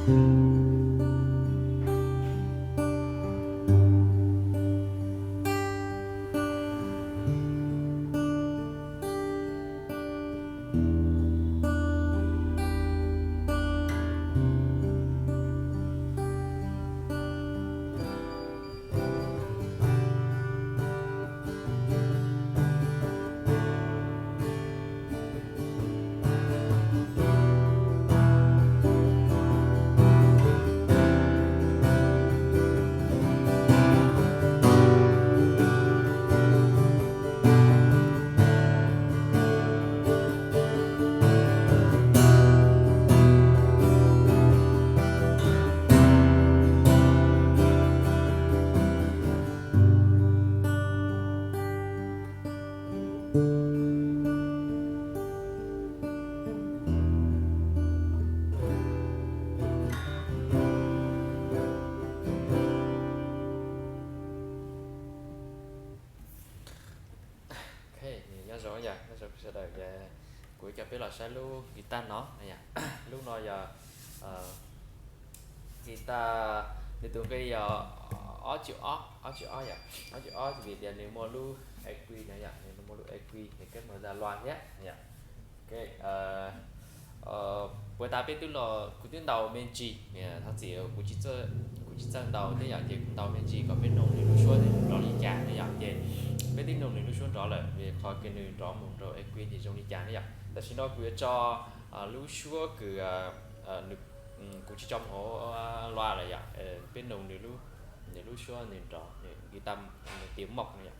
Ok, nyob zoo yom, nyob zoo sawv daws, kuv coj peb los saib lub guitar no yom. Lub no yog guitar, nws tus nqi yog ob tsib ob, ob tsib ob yom, ob tsib ob vim tias nws muaj lub EQ no yom, nws muaj lub EQ, nws keb mus da loa thiab yom. Ok, puas tas peb twb los, kuv twb ntaus me ntsis, thov txim kuv tsis txawj ntaus thiab yom, ces kuv ntaus me ntsis kom peb noog nws lub suab nrov li cas no yom, ces peb twb noog nws lub suab nrov lawm, vim qhov kiag nws nrov mus rau EQ ces zoo li cas no yom. Tam sim no kuv yuav tso lub suab kws kuv tsis tso mus hauv loa lawm yom, peb noog nws lub suab nws nrov, nws guitar, nws tiv moj no yom.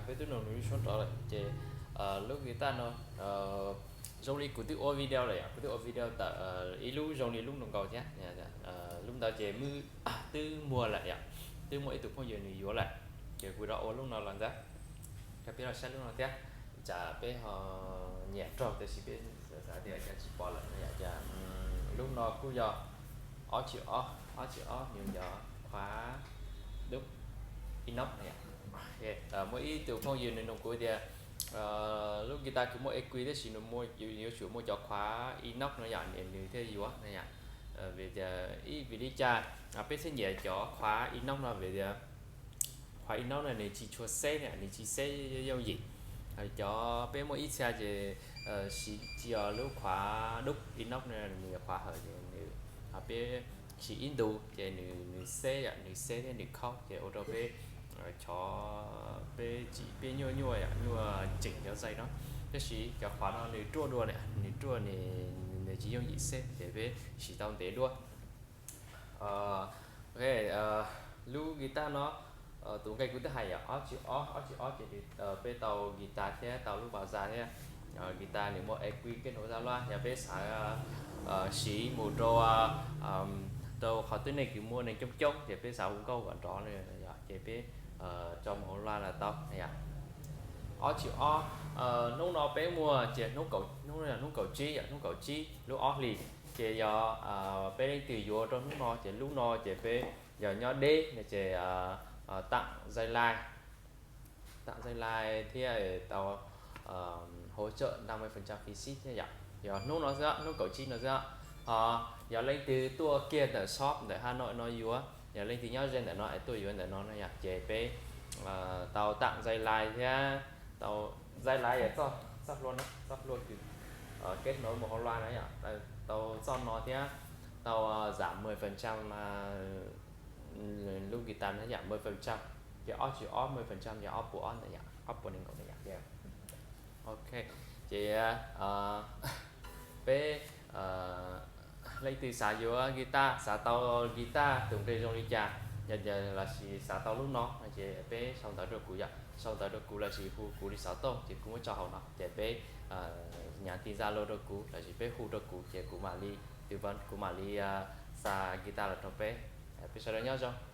Peb twb noog nws lub suab nrov lawm ces lub guitar no zoo li kuv twb ua video lawm yom, kuv twb ua video tawm ib lub zoo li lub nkaus thiab. Lub ntawd ces twb muag lawm yom, twb muaj ib tug phooj ywg nws yuav lawm, ces kuv rov ua lub no los ntag. Rau peb los saib lub no thiab, tsam peb ho nyiam raug tab sis peb xav tias cas tsis pom lawm no yom. Cas lub no kuj yog ob tsib ob, ob tsib ob nws yog qhuav dub inox no yom. Muaj ib tug phooj ywg nws nug kuv tias lub guitar kuv muaj EQ tab sis nws yuav tsum muaj cov qhuav inox no yom, nws thiaj yuav no yom. Vim tias ib vim li cas peb thiaj nyiam cov qhuav inox no, vim tias qhuav inox no nws tsis tshua xeb, nws tsis xeb yooj yim. Cov peb muaj ib txhia ces siv tsis yog lub qhuav dub inox no, nws qhuav hawm ces nws, peb siv ib ntus ces nws xeb, nws xeb thiab nws khaub ces ua rau peb chov, peb tsis, peb nyuaj nyuaj, nyuaj tseem cov zais no. Tab sis cov qhuav no nws ruaj dua, nws ruaj, nws tsis yooj yim xeb ces peb siv tau ntev dua. Ok, lub guitar no tus nqi kuv twb hais yom, ob tsib ob, ob tsib ob ces peb tau guitar thiab tau lub bass thiab. Guitar nws muaj EQ keb mus da loa, yog peb xav siv mus rau, rau qhov twg nej kws muaj neeg coob coob ces peb xav hu nkauj kom nrov, ces peb tso mus hauv loa los tau yom. Ob tsib ob, hnub no peb muaj ces hnub kaum, hnub no yog hnub kaum tsib yom, hnub kaum tsib lub ob hlis, ces yog peb leej twg yuav rau hnub no ces lub no ces peb yog nyob deb no ces tam zais lais, tam zais lais thiab tau hỗ trợ năm mươi phần trăm phí ship thiab yom. Yog hnub no xwb, hnub kaum tsib no xwb. Ho yog leej twg tuaj kiag ntawm shop ntawm Hà Nội no yuav, yog leej twg nyob ze ntawm no es tuaj yuav ntawm no no yom, ces peb tau tam zais lais thiab, tau zais lais yog txoj hlua no, txoj hlua kws keb mus hauv loa no yom, tau txoj no thiab, tau giảm mười phần trăm lub guitar no yom, mười phần trăm, ces ob tsib ob mười phần trăm yog ob puas ob ntawd yom, ob puas nees nkaum ntawd yom. Ok, ces peb leej twg xav yuav guitar, xav tau guitar tus nqi zoo li cas, Yog lossis xav tau lub no no ces peb sau ntawv rau kuv yom, sau ntawv rau kuv lossis hu kuv li xov tooj ces kuv muab tso hauv no ces peb nyav ti Zalo rau kuv lossis peb hu rau kuv ces kuv mam li, kuv mam li xa guitar los rau peb. Peb sawv daws nyob zoo.